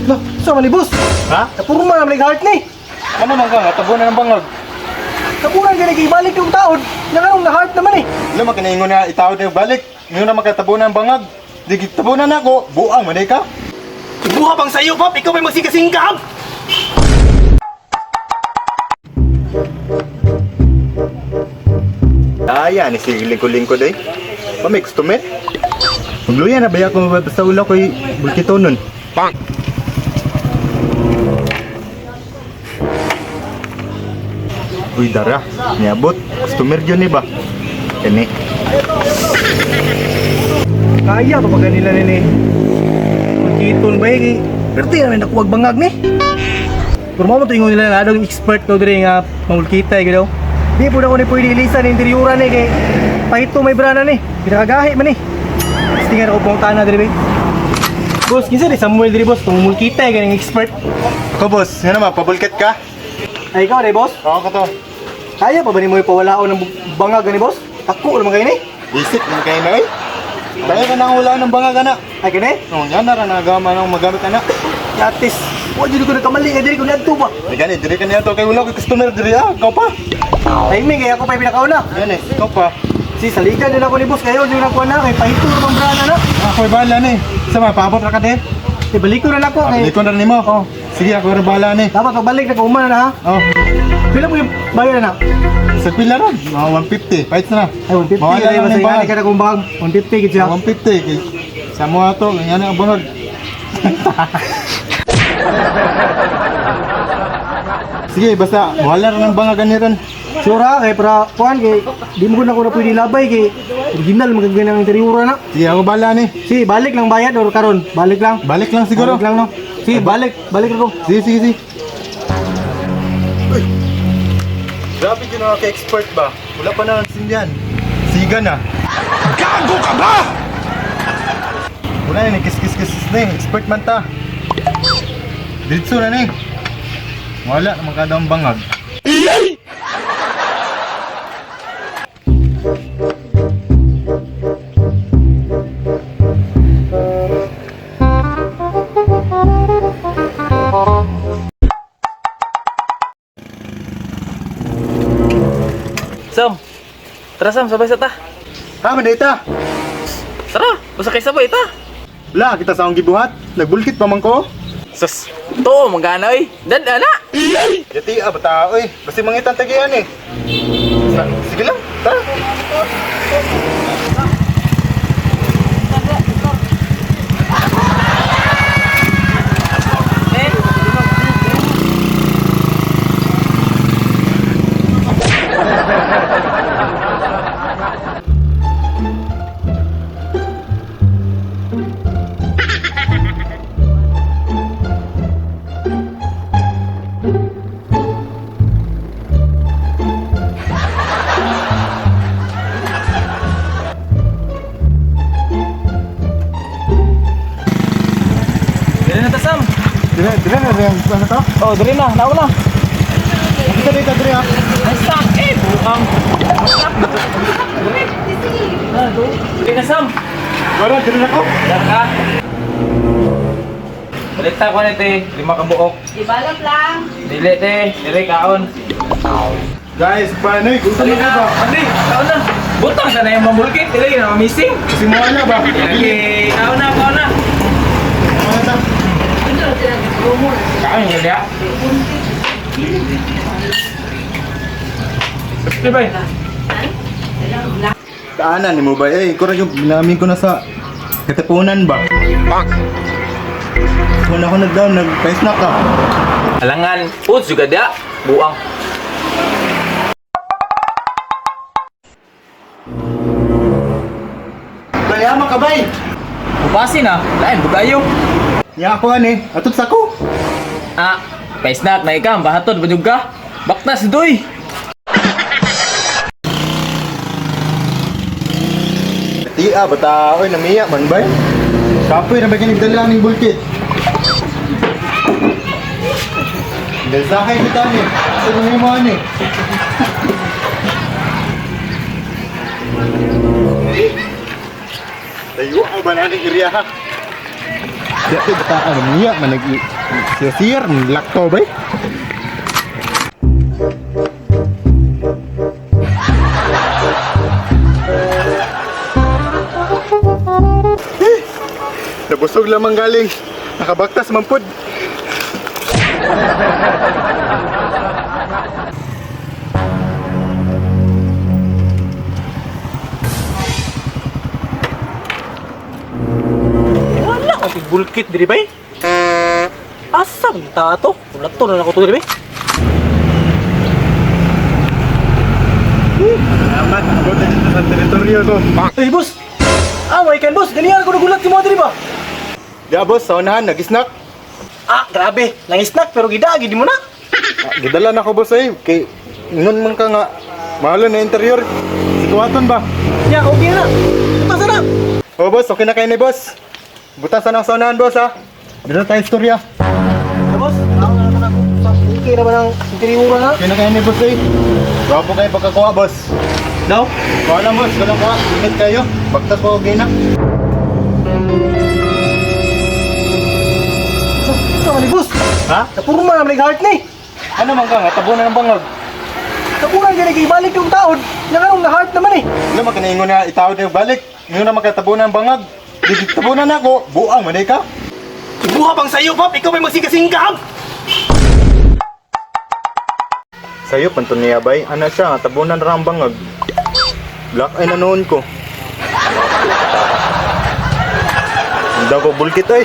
Lah, sa man ni boss? Ha? Napurma naman ni heart ni. Ano man ka nga tabunan ng bangag. Tabunan ka ni ibalik yung taon. Nanganong na heart naman eh. Wala man kinaingon nga itawad na balik. Ngayon naman ka tabunan ng bangag. Di tabunan ako, buang man ka. Ibuha pang sayo, pop. Ikaw may magsigasingkab. Daya ni si lingkod-lingkod eh. Pa may customer. Magluya na ba ako basta ulo ko'y bulkitonon. Bang! Uy, dara. Niabot. Customer yun eh ba? Kani. Kaya pa ba ganila nini? Magkiton ba eh? Pero di namin nakuwag bangag ni. Pero mo ingon nila na daw yung expert daw dire nga mamulkita eh daw. Di po na ko ni pwede ilisan ni interioran ni kay pahito may brana ni. Pinakagahi man ni. Tingan ako pong tana dire ba. Boss, kinsa ni Samuel dire boss tong mulkita eh ganing expert. Ako boss, nga naman, pabulkit ka? Ay ikaw re boss. Oo ko to. Kaya pa ba nimo ipawalaon ng bangag gani boss? Ako naman kayo ni. Isip naman kayo na eh. Kaya ka nang wala ng bangag na. Ay kani? No, yan na nagama nang magamit na. Yatis. Wa jud ko nagkamali nga diri ko niadto ba. Ay gani, diri ka niya to kay wala ko customer diri ah. Ikaw pa. Timing kaya ako pa pinakauna. Yan eh, ikaw pa. Si saligan din ako ni boss kayo di na ko na kay pahito ra bang brana na. Ako bahala ni. Sama paabot ra ka de. Eh balik ko na nako kay. Balik ko na nimo. Oh. Sige, ako ra bahala ni. Dapat pagbalik na ko human na ha. Oh. Pila mo yung bayad na? Sa pila ron, mga 150. Fights na. Ay 150 Mawala ay na basta yung ingani bangag. ka na kung bang 150 gid siya. 150 kay sa mo ato, ganyan ang bangag. Sige, basta wala ra ng bangag ani ron. Sure ha kay para kuan kay di mo ko na ko na pwede labay kay original magaganda ang interiora na. Sige, ako bahala ni. Si balik lang bayad or karon? Balik lang. Balik lang siguro. Balik lang no. Si balik, balik ko. Sige, sige, sige. Uy. Grabe yun ang ka-expert ba? Wala pa na sindihan. Siga na. Gago ka ba? Wala na, kiss-kiss-kiss na eh. Expert man ta. Diretso na ni. Wala naman kada ang bangag. Sam, tara Sam, sabay sa ta. Ha, mandita! Tara, basta kay sabay ta. Wala, kita sa akong gibuhat. Nagbulkit pa man ko. Sus, to, magana oy. Dan ana. Yati, ah, bata, oy. Basta mangitan tagian eh. Sige lang, tara. Dili na ta Sam. Dire, dire na rin. Ano to? Oh, dili na, nauna. Kita dito, dire ah. Ay Sam, eh, buang. Dili na Sam. Wala, dire na ko. Dara ka. Balik ta ko na te, lima ka buok. Ibalot lang. Dili te, dili kaon. Guys, paano eh? Gusto Dali na na, ba? Andi, kaon na. Butang sa na yung mamulkit, dili na missing. Kasi mo na ba? Lagi, kaon na, kaon na. Ano ta? Kaon yung dia. Di ba? Daanan ni mo ba? Eh, ikaw yung binamin ko na sa katipunan ba? Bang! Kung ako nag-down, nag-price na ka. Alangan, foods juga dia, buang. Kaya ka bay! Bupasi na, lain bugayo. Nya ako ani, atot sa ko. Ah, paisnak na ikam, bahatod ba ka? Baktas doy. Tiya, bata, oy, namiya man bay. Kapoy na ba kinigdala ning bulkit? Dalsahay kita ni. Sa mga mo ani. Tayo ang banana area ha. Dati bata ano niya man nag Siya sir, lakto ba? Nabusog lamang galing. Nakabaktas man pud. Wala ka bulkit diri bay. Asa man ta to? Wala to na ako to diri bay. Salamat, abot na dito sa teritoryo ko. Ay boss. Ah, way kan boss. Ganihan ko nagulat si mo diri ba? Di boss, sa unahan, nag-snack. Ah, grabe. Nang snack pero gidagi di mo na. Ah, gidala na ko boss ay kay nun man ka nga mahalo na interior. Situaton ba? Ya, okay na. Butas na. Oh boss, okay na kayo ni boss. Butas na sa unahan boss ha. Dito tayo istorya. Ah, boss, ako na naman ako. Okay na ba ng interior na? Okay na kayo ni boss eh. Gwapo kayo pagkakuha boss. Daw? Kuha lang boss, kuha lang kuha. Ingat kayo. Bagtas po okay na. Ito man ni boss. Ha? Napurma naman ni heart ni. Ano man ka nga, tabunan ng bangag. Tabunan gani kay balik yung taon. Nga nganong na heart naman eh. Ano man kinaingon na itawad na balik. Ngayon na makatabunan ng bangag. Di tabunan ako, buang man eh ka. Ibuha pang sayo, pap. Ikaw may magsigasingkam. Sa'yo, pantunia bay. Ano siya, nga, tabunan ra ang bangag. Black eye na noon ko. Hindi ko bulkit ay.